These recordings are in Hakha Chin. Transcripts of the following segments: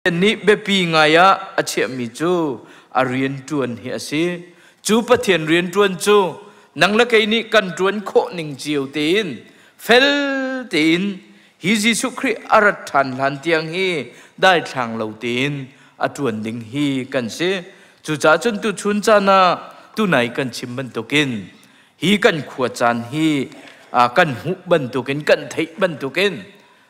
Nih biapi ngai ah a chiahmi cu a rianṭuan hi a si. Cu Pathian rianṭuan cu nang le kei nih kan ṭuan khawh ning cio tein fel tein hi Jesuh Khrih a rat ṭhan hlan tiang hi daithlang lo tein a ṭuan ding hi kan si. Cucaah cun tuchun caan ah tunai kan chim bantukin hi kan khua caan hi kan hmuh bantukin kan theih bantukin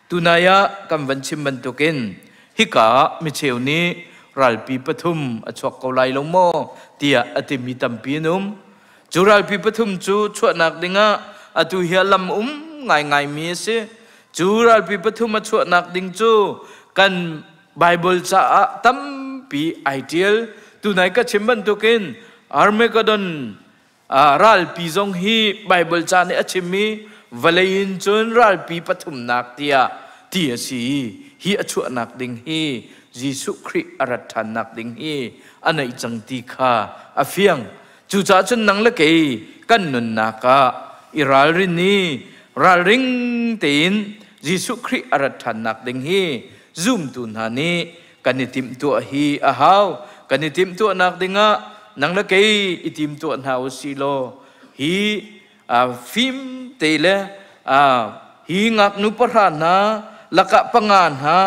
Tunai ah kan van chim bantukin hika ah micheu nih ralpi pathum a chuak ko lai lo maw tiah a timi tampi an um. Cu ralpi pathum cu chuahnak dingah atu hi a lam um ngaingaimi a si. Cu ralpi pathum a chuahnak ding cu kan Bible caah tampi ai ṭial. Tunai ka chim bantukin Armageddon Ralpi zong hi Baibal ca nih a chim i vawlei in cun ralpi pathumnak tiah ti a si i hi a chuahnak ding hi Jesuh Khrih a rat ṭhannak ding hi a naih cang ti kha a fiang. Cucaah cun nang le kei kan nunnak ah i ralrin i ralring tein Jesuh Khrih a rat ṭhannak ding hi zumtu hna nih kan i timhtuah hi a hau. Kan i timhtuahnak dingah nang le kei i timtuah hna u sih law hi fim te le hi ngaknu pahra hna lakah panga hna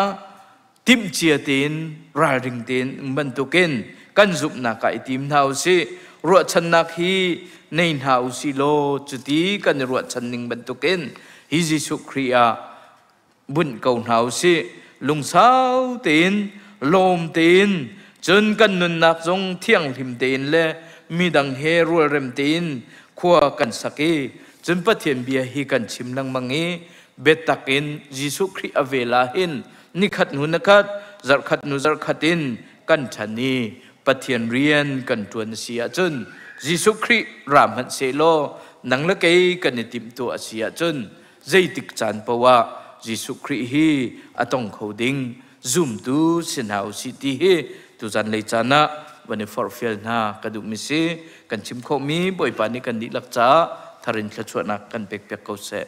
timhcia tein ralring tein bantukin kan zumhnak ah i tim hna u sih. Ruahchannak hi nei hna u sih law cuti kan i ruahchan ning bantukin hi Jesuh Khrih ah bunh ko hna u sih. Lungsau tein, lawm tein, cun kan nunnak zong thianghlim tein le midang he rualrem tein khua kan sak i cun Pathian bia hi kan chim lengmang i biatak in Jesuh Khrih a vel ah hin nikhat hnu nikhat, zarhkhat hnu zarhkhat in kan ṭhan i Pathian rian kan ṭuan a si ahcun Jesuh Khrih ra hmanh sehlaw nang le kei kan i timhtuah a si ahcun zeitik caan paoh ah Jesuh Khrih hi a tong kho ding zumtu si hna usih ti hi tuzan lei caan ah van i forhfial hna ka duhmi si. Kan chim khawhmi Bawipa nih kan dihlak caah tharin thluachuahnak kan pekpiak ko seh.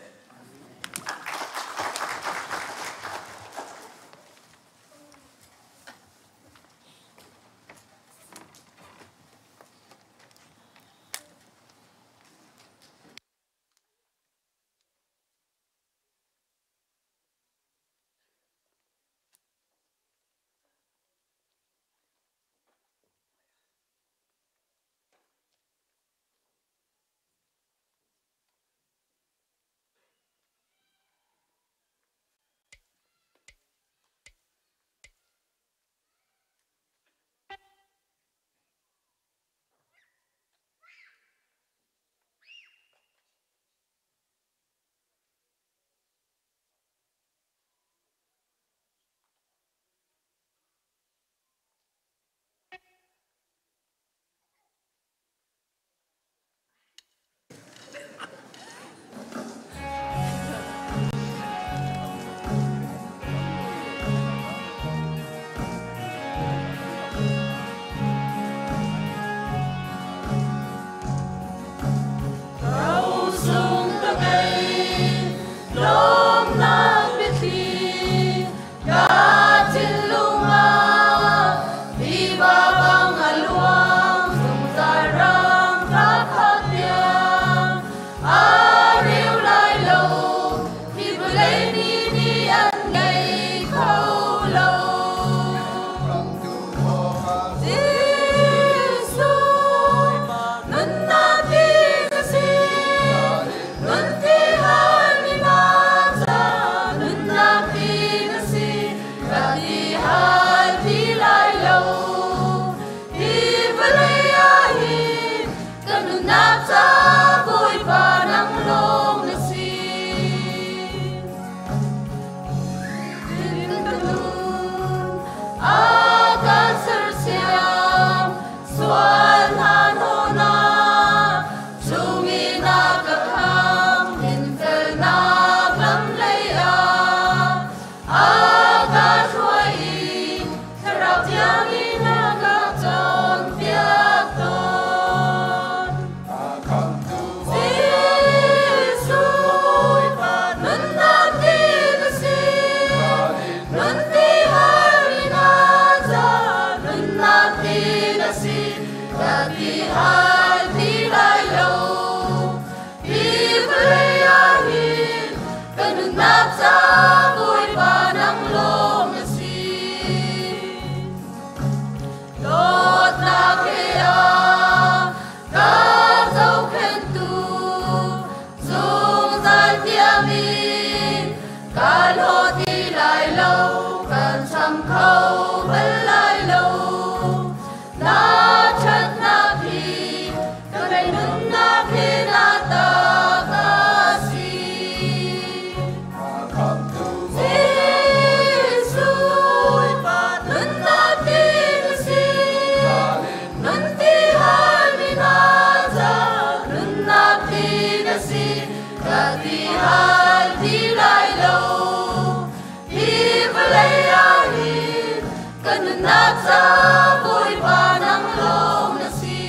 Ka nunnak ca Bawipa nang lawng na si.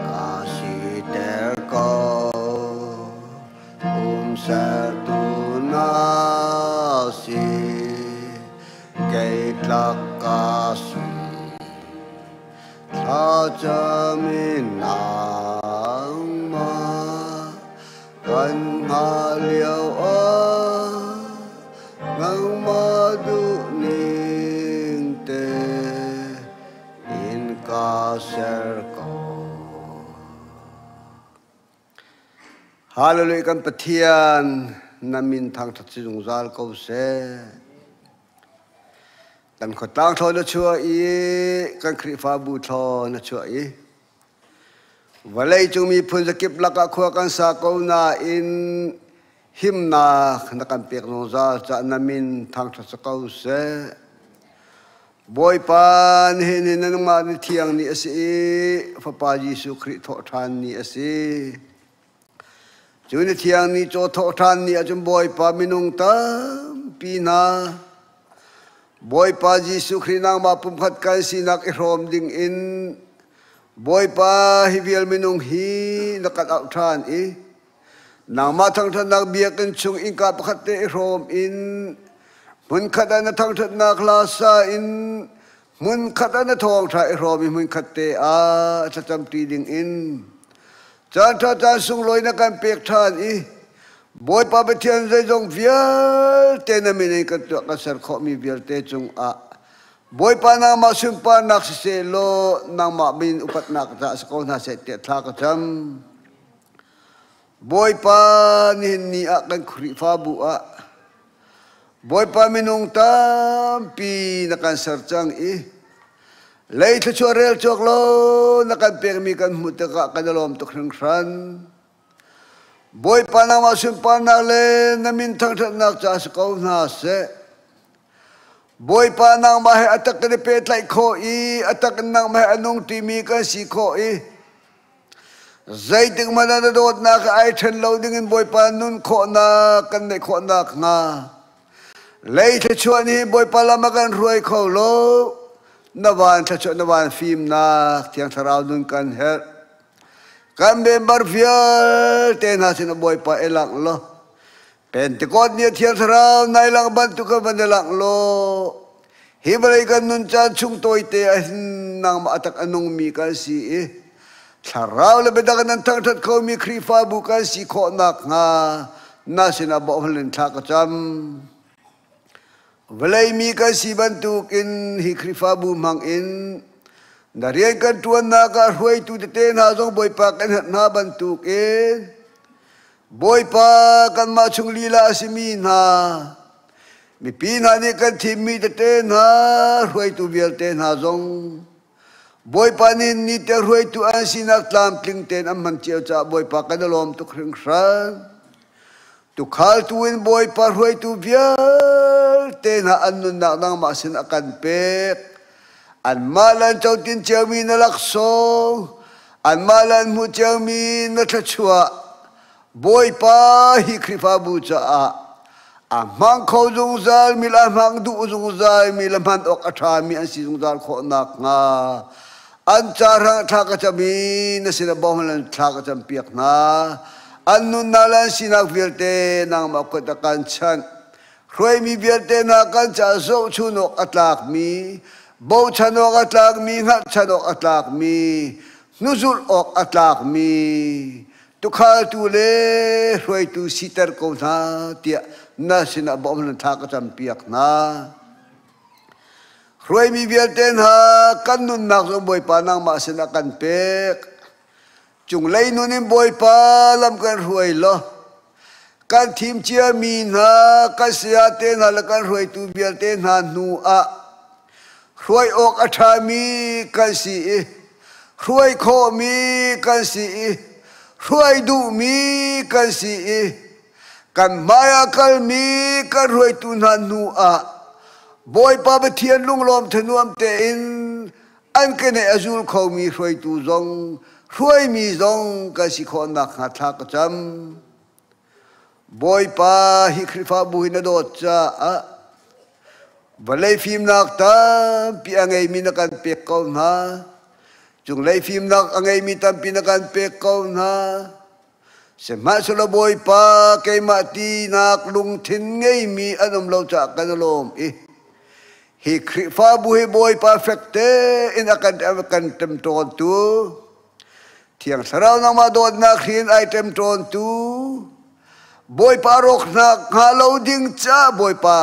Ka siter ko umsertu na si kei tlak ka si Thlacam in nangmah kan hngah lio ah nangmah duhning te in ka ser ko. Hallelujah kan Pathian na min thangṭhat si zungzal ko seh. Kan khuatlang thlaw na chuah i kan Khrihfabu thlaw na chuah i vawleicung miphun zakip lakah khua kan sa ko nain himnak na kan pek zungzal caah na min thangṭhat si ko seh. Bawipa nihin hi na nungmah ni thiang ni a si i Fapa Jesuh Khrih thawhṭhan ni a si. Cu ni thiang ni caw thawhṭhan ni ahcun Bawipa minung tampi hna Bawipa Jesuh Khrih nangmah pumkhat kan sinak i hrawm ding in Bawipa hi vial minung hi na kan auh ṭhan i nangmah thangṭhatnak biakinn chung innka pakhat te i hrawm in hmunkhat ah na thangṭhatnak hla sa in hmunkhat ah na thawngṭha i hrawm i hmunkhat te ah thlacamṭi ding in Caanṭha caan sunglawi na kan pek ṭhan i Bawipa Pathian zeizong vialte na min in kan tuah kan ser khawhmi vialte cungah Bawipa nangmah sunparnak siseh law nangmah min upatnak ca si ko hna seh tiah thla ka cam. Bawipa nihin ni ah kan Khrihfabu ah Bawipa minung tampi na kan ser cang i lei thluachuah rel cawk lo na kan pekmi kan hmuh tikah kan i lawm tuk hringhran. Bawipa nangmah sunparnak le na min thangṭhatnak ca si ko hna seh. Bawipa nangmah he a tak kan i pehtlaih khawh i a tak in nangmah he a nung ṭimi kan si khawh i Zeitik hmanh ah na dawtnak ai ṭhen lo dingin Bawipa nun khawhnak kan neih khawhnak hnga lei thluachuah nih Bawipa lam a kan hruai kho lo. Na van thluachuah na van fimnak Thiang Thlarau nun kan herh. Kan member vialte hna sin ah Bawipa i langh law Pentecost ni a Thiang Thlarau nai lang bantuk in van i langh law hi vawlei kan nun caan chung tawite ah hin nangmah a tak a nungmi kan si i thlarau le biatak in an thangṭhat khomi Khrihfabu kan si khawh nakhnga na sinah bawmh in thla ka cam. Vawlei mi kan si bantukin hi Khrihfabu hmang in na rian kan ṭuannak ah hruaitu tete hna zong Bawipa kan herh hna bantukin Bawipa kanmah chung lila a simi hna mipi hna nih kan thimmi tete hna hruaitu vialte hna zong Bawipa nih ni te hruaitu an sinak tlamtling tein an hman cio caah Bawipa kan i lawm tuk hringhran. Tukhaltu in Bawipa hruaitu vialte hna an nunnak nangmah sin a kan pek. Anmah le an cotin ciomi na laksawng, anmah le an hmuh ciomi na thluachuah, Bawipa hi Khrihfabu caah a hmang kho zungzal mi le a hmang duh zungzal mi le hman awk a ṭhami an si zungzal khawh nakhnga an ca hrang thla ka cam i na sinah bawmhal an thla ka campiak hna. An nunnak le an sinak vialte nangmah kut a kan chanh. Hruaimi vialte hna kan caah zohchun awk a tlakmi, bochan awk a tlakmi, hngalhchan awk a tlakmi, hnuzulh awk a tlakmi, tukhaltu le hruaitu siter ko hna tiah na sinah bawmh nan thla ka campiak hna. Hruaimi vialte hna kan nunnak zong Bawipa nangmah sinah kan pek. Cunglei nun in Bawipa lam kan hruai law kan thim ciami hna kan sayate hna le kan hruaitu vialte hna hnu ah. Hruai awk a ṭhami kan si i hruai khawhmi kan si i hruai duhmi kan si i kan hmai ah kalmi kan hruaitu hna hnu ah Bawipa Pathian lunglawm thanuam tein an keneh a zul khomi hruaitu zong hruaimi zong kan si khawh nakhnga thla ka cam. Bawipa hi Khrihfabu hi na dawt caah vawlei fimnak tampi a ngeimi na kan pek ko hna. Cunglei fimnak a ngeimi tampi na kan pek ko hna. Sihmanhsehlaw Bawipa keimah tinak lungthin ngeimi an um lo caah kan i lawm i hi Khrihfabu hi Bawipa fek tein a kan kan ṭemṭawntu Thiang Thlarau nangmah dawtnak hin ai ṭemṭawntu Bawipa rawknak hnga lo ding ca Bawipa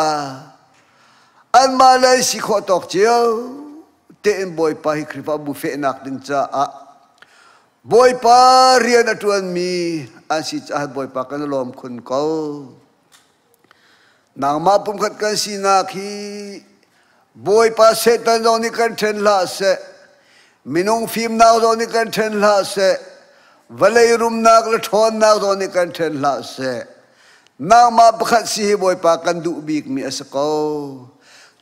anmah le si khawh tawk cio tein Bawipa hi Khrihfabu fehnak ding caah Bawipa rian a ṭuanmi an si caah Bawipa kan i lawm khun ko. Nangmah pumkhat kan sinak hi Bawipa Satan zong nih kan ṭhen hlah seh, minung fimnak zong nih kan ṭhen hlah seh, vawlei rumnak le ṭhawnnak zong nih kan ṭhen hlah seh. Nangmah pakhat si hi Bawipa kan duh bikmi a si ko.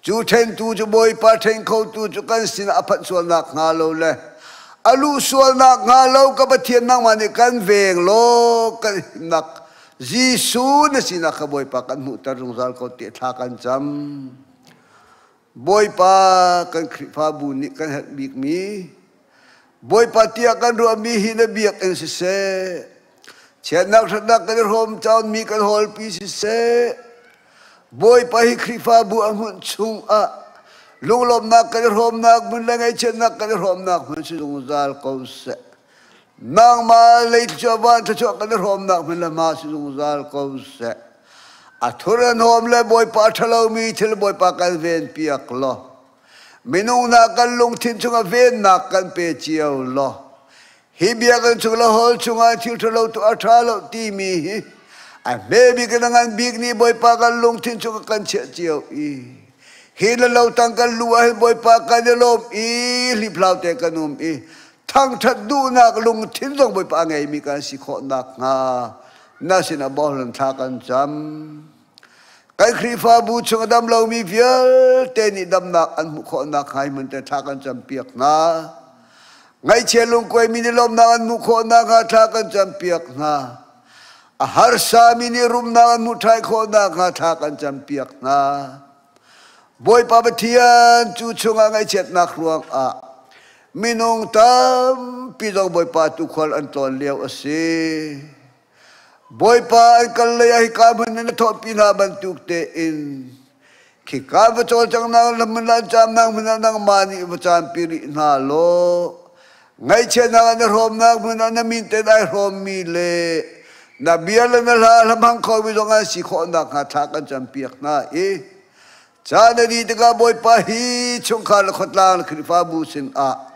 Cu ṭhentu cu Bawipa ṭhen khotu cu kan sinah a phanh sualnak hnga lo le a luh sualnak hnga lo ka Pathian nangmah nih kan veng law kan himnak Jesuh na sinak kha Bawipa kan hmuhter zungzal ko ti thla kan cam. Bawipa kan Khrihfabu nih kan herh bikmi Bawipa tiah kan ruahmi hi na biakinn siseh, chiatnak ṭhatnak kan i hrawm cawnmi kan hawlpi siseh, Bawipa hi Khrihfabu a hmunh chungah lunglawmhnak kan i hrawmnak hmun le ngaihchiatnak kan i hrawmnak hmun si zungzal ko seh. Nangmah lei thluachuah van thluachuah kan i hrawmnak hmun le hma si zungzal ko seh. A thur an hawm le Bawipa a ṭhalomi thil Bawipa kan ven piak law minung hna kan lungthin chungah vennak kan pe cio law hi biakinn chung le hall chungah thil ṭhalo tu a ṭha lo timi hi a hme bik in a ngan bik nih Bawipa kan lungthin chungah kan chiah cio i hi le lo tang kan lu ah hin Bawipa kan i lawm i hliphlau te kan um i thangṭhat duhnak lungthin zong Bawipa a ngeimi kan si khawh nakhnga na sinah bawhlan thla kan cam. Kan Khrihfabu chung a dam lomi vialte nih damnak an hmuh khawh nakhnga hi hmun te thla kan campiak hna. Ngaihchia lungkuaimi nih lawmnak an hmuh khawh nakhnga thla kan campiak hna. A harsami nih rumnak an hmuh ṭhai khawh nakhnga thla kan campiak hna. Bawipa Pathian cu chungah ngaihchiatnak ruangah minung tampi zong Bawipa tuukhual an tlawn lio a si. Bawipa an kal lei ah hika hmun in a thawhpi hna bantuk tein khika va cawlcanghnak lam in an caamnak hmun ah nangmah nih va caampi rih hna law ngaihchiatnak an i hrawmnak hmun ah na min tein ai hrawmmi le na bia le na hla hlamhang khomi zong an si khawh nakhnga thla kan campiak hna i caan a dih tikah Bawipa hi chungkhar le khuatlang le Khrihfabu sinah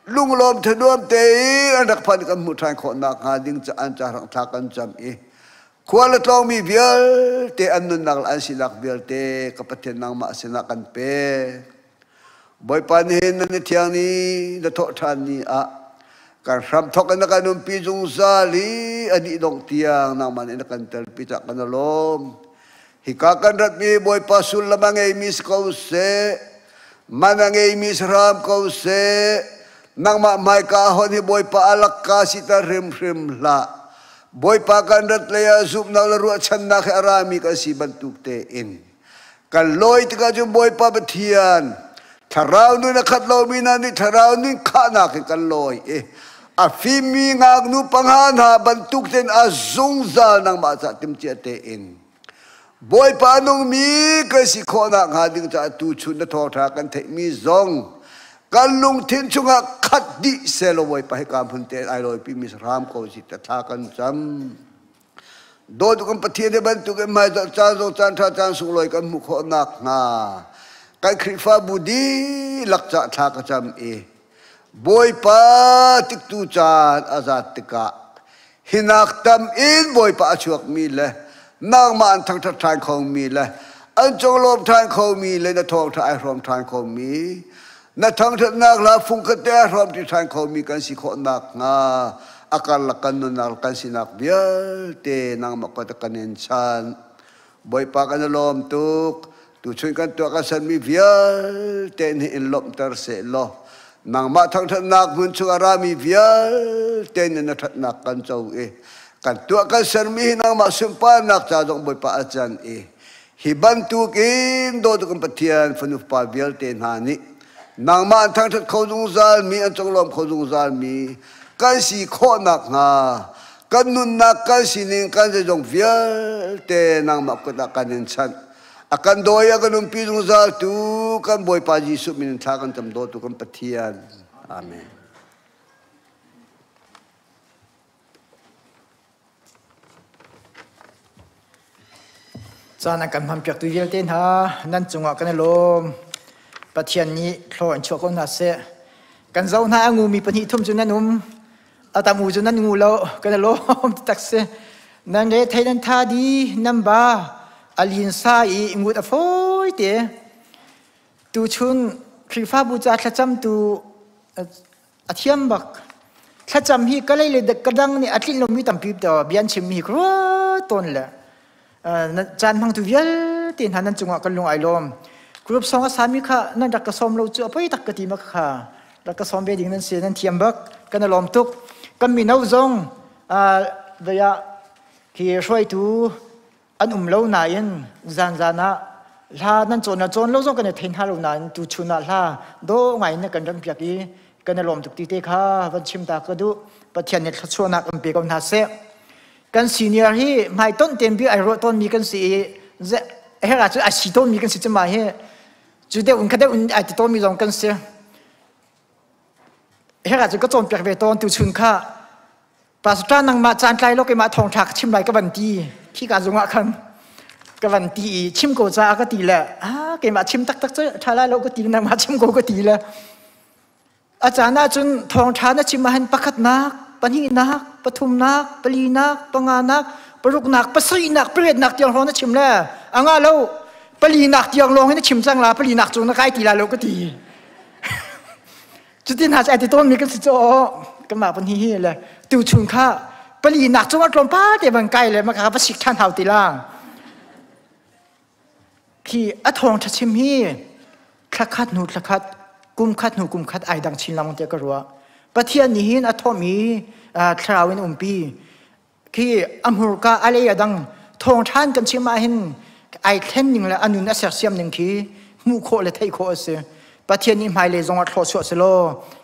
lunglawm thanuam tein an rak phan kan hmuh ṭhan khawh nakhnga ding ca an ca hrang thla kan cam i khua le tlawngmi vialte an nunnak le an sinak vialte ka Pathian nangmah sinah kan pek. Bawipa nihin nan i thiang ni na thawh ṭhan ni ah kan hramthawk in na kan umpi zungzal i a dih dongh tiang nangmah nih na kan telpi cah kan i lawm. Hika kan ratmi Bawipa sullam a ngeimi si ko seh, man a ngeimi si hram ko seh, nangmah hmaika hon hi Bawipa a lakka siter hrimhrim hlah. Bawipa kan rat lei ah zumhnak le ruahchannak he a rami kan si bantuk tein Kan lawi tikah cun Bawipa Pathian thlarau nun a khat lomi hna nih thlarau nun khahnak in kan lawi i a fimmi ngaknu panga hna bantuk tein a zungzal nangmah cah timhcia tein Bawipa nungmi kan si khawh nakhnga ding caah tuchun na thawngṭha kan theihmi zong kan lungthin chungah khat dih sehlaw Bawipa hika hmun tein ai lawipimi hram ko si ta thla kan cam. Dawtu kan Pathian hi bantuk in hmaizarh caan zong caan ṭha caan sunglawi kan hmuh khawh nakhnga kan Khrihfabu dihlak cah thla ka cam i Bawipa tiktu caan a zat tikah hinak tam in Bawipa a chuakmi le nangmah an thangṭhat ṭhan khomi le an conglawm ṭhan khomi le na thawngṭha ai hrawm ṭhan khomi. Na thangṭhatnak hla fungkhat te a hrawm ṭi ṭhan khomi kan si khawh nakhnga a karlak kan nunnak kan sinak vialte nangmah kut kan in chan. Bawipa kan i lawm tuk. Tuchun kan tuah kan sanmi vialte nih in lawmhter seh law nangmah thangṭhatnak hmun chung a rami vialte nih na ṭhatnak kan co i kan tuah kan sermi hi nangmah sunparnak ca zong Bawipa a can i hi bantukin dawtu kan Pathian fanu fapa vialte hna nih nangmah an thangṭhat kho zungzal mi an conglawm kho zungzal mi kan si khawh nakhnga kan nunnak kan sining kan zeizong vialte nangmah kut ah kan in chanh. A kan dawi a kan umpi zungzal tu kan Bawipa Jesuh min in thla kan cam dawtu kan Pathian. Amen. Caan an kan hmanpiaktu vialte hna nan cungah kan i lawm. Pathian nih thlaw in chuah ko hna seh. Kan zo hna a ngumi pahnih thum cu nan um. A tam u cu nan ngu lo. Kan i lawm tak si. Nan re thei nan tha di nan ba a lin sa i ngut a fawi te. Tuchun Khrihfabu ca thlacam tu a thiam bak. Thlacam hi ka lei le ka dang nih a tlinh lomi tampi bian chimmi hi ka ruat tawn le caan hmangtu vialte hna nan cungah kan lung ai lawm. Group song a sami kha nan rak ka sawm lo cu a poi tak ka ti ma kha rak ka sawm ve ding nan si nan thiam bak kan i lawm tuk. Kan mino zong vaya khi hruaitu an um lo nain zanzan ah hla nan cawn na cawn lo zong kan i thei hna lo nain tu chun ah hla dawh ngai in kan ram piak i kan i lawm tuk ti te kha van chim ta ka duh. Pathian nih thluachuahnak an pe ko hna seh. Kan senior hi hmai ton ten bi ai ruah tawn mi kan si i hera cu ai si tawn mi kan si cuma hi cu deuh in kha deuh in ai ti tawn mi zong kan si. Hera cu ka cawn piak ve tawn tu chun kha Pastor nangmah caan tlai lo keimah thawngṭha ka chim lai ka van ti. Khi ka zung ah khan ka van ti i chim ko caah ka ti le ah keimah chim taktak cu ṭha lai lo ka ti nangmah chim ko ka ti le a caan ah cun thawngṭha na chim ahhin pakhatnak pahnihnak pathumnak palinak panganak paruknak pasarihnak pariatnak tiang hrawng na chim le a nga lo palinak tiang lawng hi na chim cang la palinak cung na kai ti la lo ka ti. Cutin hna cu ai ti tawnmi kan si cu kanmah pun hi hi le tuchun kha pali nak cungah tlawmpal te van kai le maka va sik ṭhan hau ti la. Khi a thawng ṭha chim hi thlakhat hnu thlakhat kum khat hnu kum khat ai dang chin lengmang tiah ka ruah. Pathian nih hin a thawmi thlarau in umpi khi a hmurka a lei a dang thawngṭhan kan chim ahhin ai thlen ning le a nun a sersiam ning khi hmuh khawh le theih khawh a si. Pathian nih hmailei zong ah thlawhchuah selaw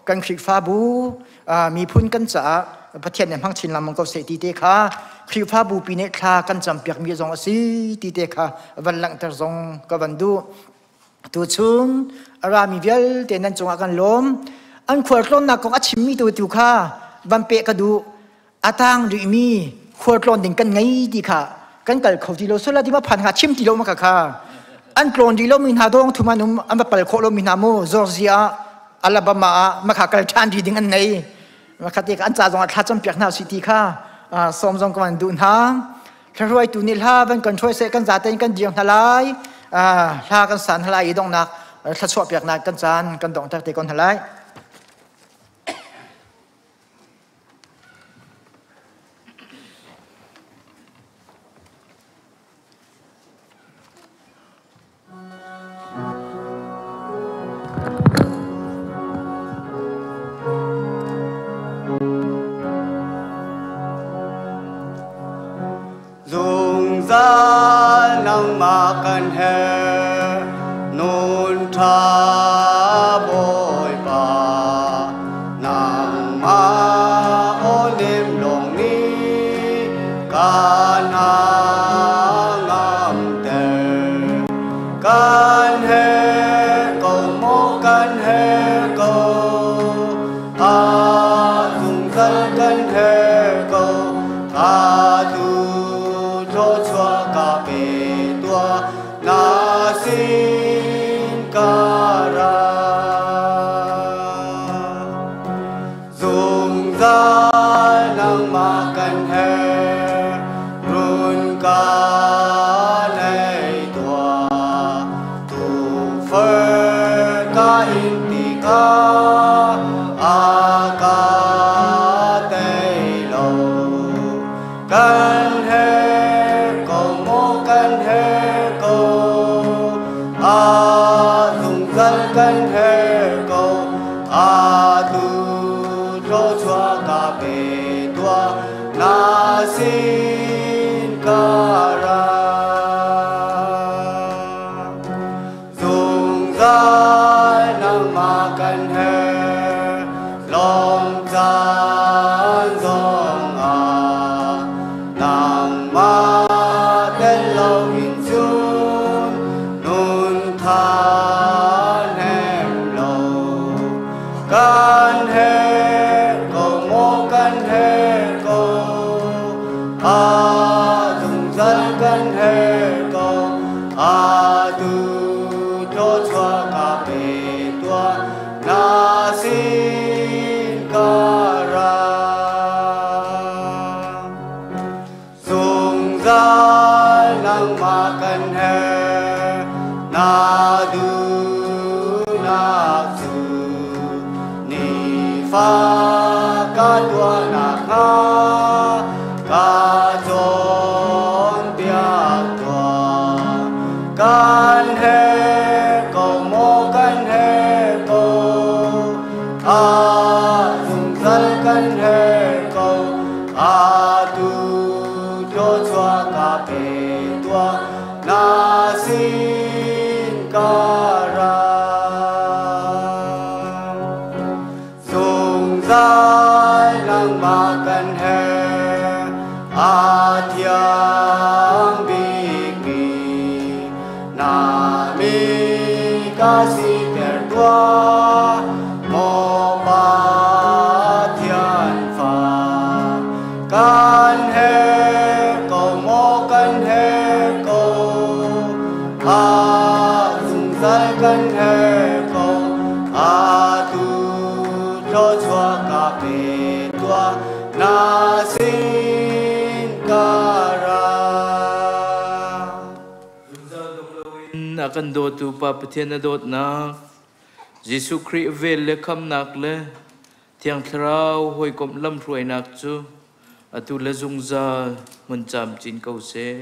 kan Khrihfabu miphun kan caah Pathian nih hmang chin lengmang ko seh ti te kha Khrihfabu pi nih thla kan campiak mi zong a si ti te kha van langhter zong ka van duh. Tuchun a rami vialte nan cungah kan lawm. An khualtlawnnak kong a chimmi tu tu kha van peh ka duh. A tang rihmi khualtlawn ding kan ngei ti kha kan kal kho ti lo sula ti ma phan nga chim ti lo ma kha kha an tlawn di lo mi hna dong thum an um an va pal khawh lo mi hna mu Georgia Alabama ah ma kha kal ṭhan di ding an nei ma kha te an ca zong ah thla cam piak hna si ti kha sawm zong kan duh hna. Thlarhuaitu nih hla van kan hruai seh kan zaten kan diang hna lai hla kan san hna lai i donghnak thluachuah piaknak kan caan kan donghter te ko hna lai. Zungzal nangmah kan herh nun ṭha Bawipa nangmah aw nem lawng nih kan ngamter kan herh ko maw kan herh ko a zungzal kan herh ko a tu thluachuah ka pe tuah na sin ka ra. Zungzal nangmah kan herh run ka nei tuah tu far ka in ti ka kha a ka tei lo. Kan herh ko maw kan herh ko, a zungzal kan herh ko, a tu thluachuah ka pe tuah, na sin ka ra. Zungzal nangmah kan herh, lawm caan zongah nangmah tel loin cun nun tha hnem lo. Kan herh ko maw kan herh ko, a zungzal kan herh ko, a tu thluachuah ka pe tuah, na sin ka ra. Zungzal nangmah kan herh, na duhnak cu nifa ka tuah nakhnga ka cawnpiak tuah. Kan herh ko maw kan herh ko, a zungzal kan herh ko, a tu thluachuah ka pe tuah, na sin ka ra. Zungzal nangmah kan herh, a thiang bikmi na mi ka siter tuah, maw Pathian fa. Kan herh ko maw kan herh ko, a zungzal kan herh ko, a tu thluachuah ka pe tuah, na sin ka ra. A kan dawtu Pa Pathian na dawtnak, Jesuh Khrih vel le khamnak le Thiang Thlarau hawikomh lamhruainak cu atu le zungzal hmun camcin ko seh.